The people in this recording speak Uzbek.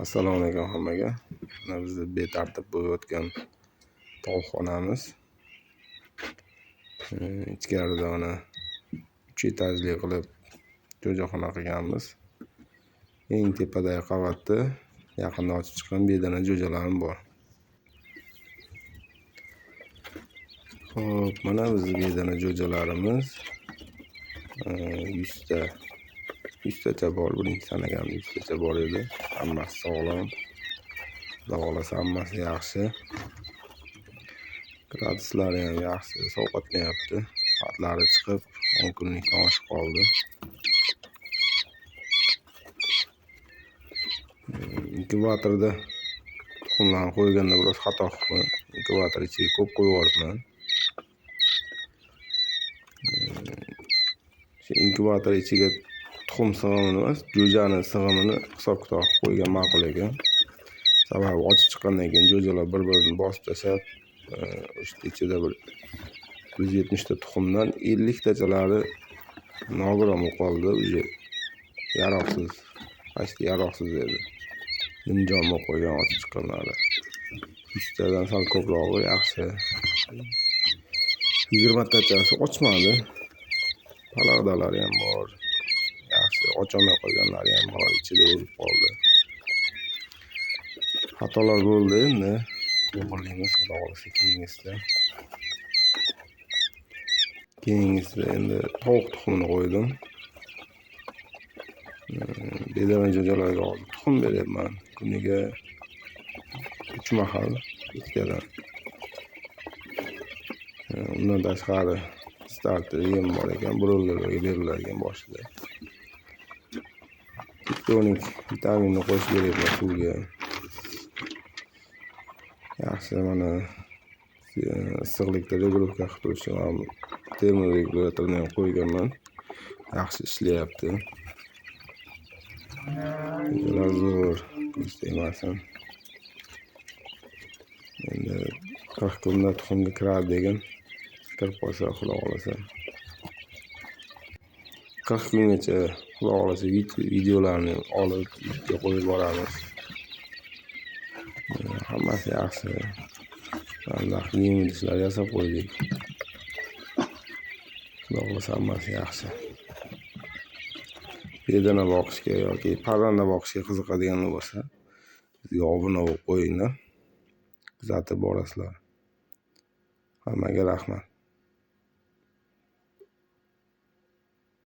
Assalomu alaykum hammaga. Mana bizni betartib bo'layotgan tovuqxonamiz. Ichkarida mana 3 etajli qilib jo'jaxona qilganmiz. Eng tepadagi qavatda yaqinda ochib chiqqan bedana jo'jalarim bor. Xo'p, mana bizni bedana jo'jalarimiz 100tacha bor. Birinchi sanaganimda 100tacha bor edi. Hammasi sog'lom. Xudo xohlasa hammasi yaxshi. Graduslari ham yaxshi, sovqotmayapti. Patlari chiqib 10 kunlikdan oshib qoldi. Inkubatorda tuxumlarni qo'yganda biroz xato qilib, inkubator ichiga ko'p qo'yib yuboribman. Shu inkubator ichiga tuxum sig'imini emas, jo'jani sig'imini hisob-kitob qilib qo'ygan ma'qul ekan. Sababi ochib chiqqandan keyin jo'jalar bir-birini bosib tashlab, o'sha ichida bir 170 ta tuxumdan 50 tachalari nogiron bo'lib qoldi, уже yaroqsiz, почти yaroqsiz edi. Nimjon bo'lib qolgan ochib chiqqanlari. 100 tadan sal ko'prog'i yaxshi. 20 tachasi ochmadi. Palag'dalari ham bor. Yaxshi, ocholmay qolganlari ham bor, ichida o'lib qoldi. Xatolar bo'ldi endi. To'g'rilaymiz, xudo xohlasa keyingisida. Keyingisida endi tovuq tuxumini qo'ydim. Bedana jo'jalarga hozir tuxum beryapman. Kuniga 3 mahal, ikkitadan. Undan tashqari starter yem bor ekan, broilerlarga beriladigan boshida. Tonik vitaminni qo'shib beryapman suvga. Yaxshi, mana issiqlikda regulyovka qilib turishni ham termoregulyatorni ham qo'yganman. Yaxshi ishlayapti. Jo'jalar zo'r, ko'z tegmasin. Endi 40 kunda tuxumga kiradi degan. Kirib qolsa, xudo xohlasa. 40 kungacha xudo xohlasa videolarni olib YouTube'ga qo'yib boramiz. Hammasi yaxshi. Mana yem idishlar yasab qo'ydik. Xudo xohlasa hammasi yaxshi. Bedana boqishga yoki parranda boqishga qiziqadiganlar bo'lsa, bizga obuna bo'lib qo'yinglar. Kuzatib borasizlar. Hammaga rahmat.